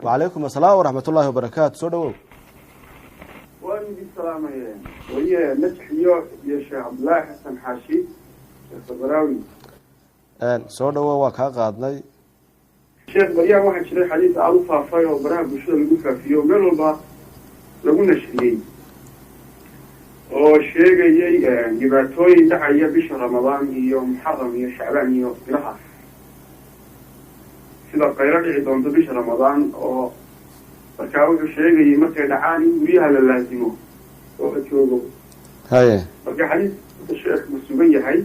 Wacalaykum asalaam waraxmat ullahi wabarakaatu. Soo dhawow. Waan idin salaamaya wariye Najxiyo iyo Sheekh Cabdillaahi Xasan Xaashi, Sheekh Sabaraawi. Soo dhawow, waa kaa qaadnay. Sheekh, baryahan waxaa jiray xadiis aada u faafay oo baraha bulshada lagu faafiyo, meel walba lagu nashriyey, oo sheegayay dhibaatooyin dhacaya bisha Ramadaan iyo Muxaram iyo Shacbaan iyo bilahaas, sida qaylo dhici doonto bisha Ramadaan, oo markaa wuxuu sheegayay markay dhacaan in guryaha la laasimo oo la joogo. Marka xadiiska, sheekh, ma sugan yahay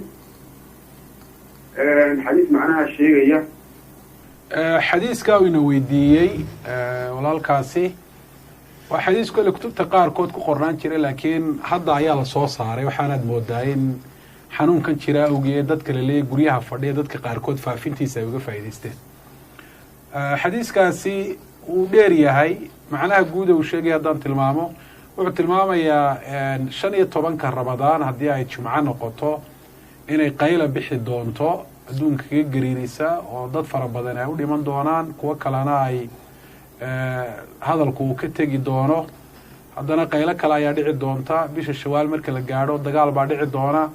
xadiis macnaha sheegaya? Xadiiska uu ina weydiiyey walaalkaasi waa xadiis kole kutubta qaarkood ku qornaan jiray, laakiin hadda ayaa lasoo saaray. Waxaanaad moodaa in xanuunkan jira awgeed dadka la leeyahy guryaha fadhiya, dadka qaarkood faafintiisa ay uga faa'iidaysteen. Xadiiskaasi wuu dheer yahay. Macnaha guuda uu sheegaya haddaan tilmaamo, wuxuu tilmaamayaa 15-ka Ramadaan haddii ay Jumco noqoto inay qayla bixi doonto adduunka kaga gariirisa, oo dad fara badan ay u dhiman doonaan, kuwo kalena ay hadalku uu ka tegi doono. Haddana qaylo kale ayaa dhici doonta bisha Shawaal marka la gaadho, dagaal baa dhici doona.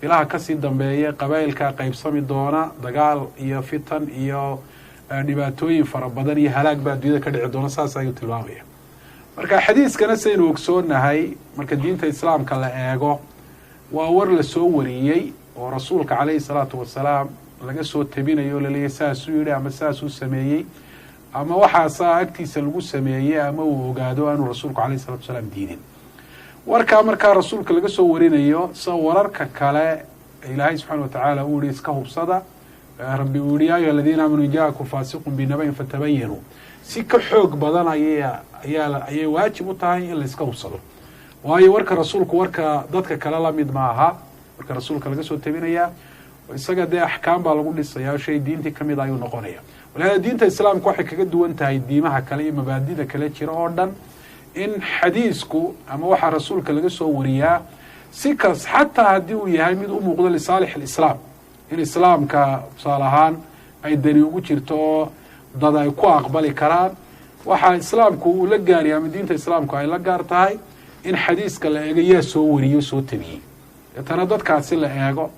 Bilaha kasii dambeeya qabaa'ilkaa qaybsami doona, dagaal iyo fitan iyo dhibaatooyin fara badan iyo halaag baa adduunyada ka dhici doona. Saas ayuu tilmaamaya. Marka xadiiskana, saynu ogsoonahay, marka diinta Islaamka la eego, waa war la soo wariyey oo rasuulka calayhi salaatu wasalaam laga soo tabinayo oo laleeyahy saasuu yidhi ama saasuu sameeyey ama waxaasaa agtiisa lagu sameeyey ama uu ogaado aanu rasuulku calayhi salatu wasalaam diidin. Warkaa markaa rasuulka laga soo warinayo, sida wararka kale Ilaahay subxaana wa tacaala uu yihi iska hubsada, Rabbi uu yihi: "Ya ayuha aladiina aamanuu in jaakum faasiqun binaba'in fatabayanuu", si ka xoog badan ayay ayaa ayay waajib u tahay in la iska hubsado, waayo warka rasuulku warka dadka kale la mid maaha. Warka rasuulka laga soo tabinayaa isaga dee axkaam baa lagu dhisayaa, shay diintii kamid ayuu noqonaya. Walihada diinta Islaamka waxay kaga duwan tahay diimaha kale iyo mabaadida kale jira oo dhan in xadiisku ama waxaa rasuulka laga soo wariyaa, si kas xataa haddii uu yahay mid u muuqdo lisaalix alislaam, in islaamka tusaale ahaan ay dani ugu jirto oo dad ay ku aqbali karaan, waxaa islaamku uu la gaariya ama diinta islaamku ay la gaar tahay in xadiiska la eego yaa soo wariyo, soo tabiyey, deetana dadkaasi la eego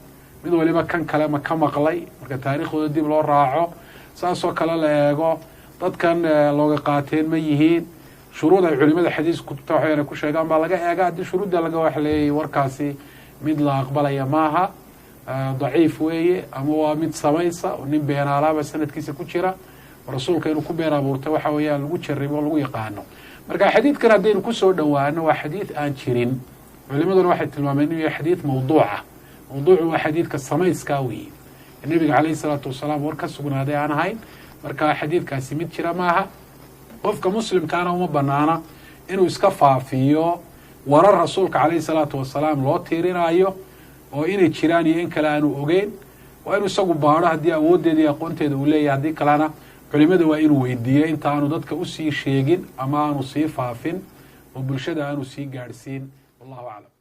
mid waliba kan kale ma ka maqlay. Marka taariikhdooda dib loo raaco, saasoo kale la eego dadkan looga qaateen ma yihiin. Shuruud ay culimada xadiiska kutubta waxayna ku sheegaan baa laga eega. Haddii shuruudda laga waxleeyay, warkaasi mid la aqbalaya maaha, daciif weeye ama waa mid samaysa oo nin beenaalaaba sanadkiisa ku jira, rasuulka inuu ku been abuurtay waxa weeyaan lagu jaribo, lagu yaqaano. Marka xadiidkan haddaynu kusoo dhowaano, waa xadiid aan jirin. Culimaduna waxay tilmaameen inuu yahay xadiid mawduuca. Mawduucu waa xadiidka samayskaa weeye, nebiga calayhi salaatu wasalaam war ka sugnaaday aan ahayn. Marka xadiidkaasi mid jira maaha. Qofka muslimkaana uma banaana inuu iska faafiyo warar rasuulka calayhi salaatu wasalaam loo tiirinayo oo inay jiraan iyo in kale aanu ogeyn. Waa inuu isagu baadho haddii awooddeeda iyo aqoonteeda uu leeyahay. Haddii kalena culimada waa inuu weydiiyo inta aanu dadka usii sheegin ama aanu sii faafin oo bulshada aanu sii gaadhsiin. Wallahu aclam.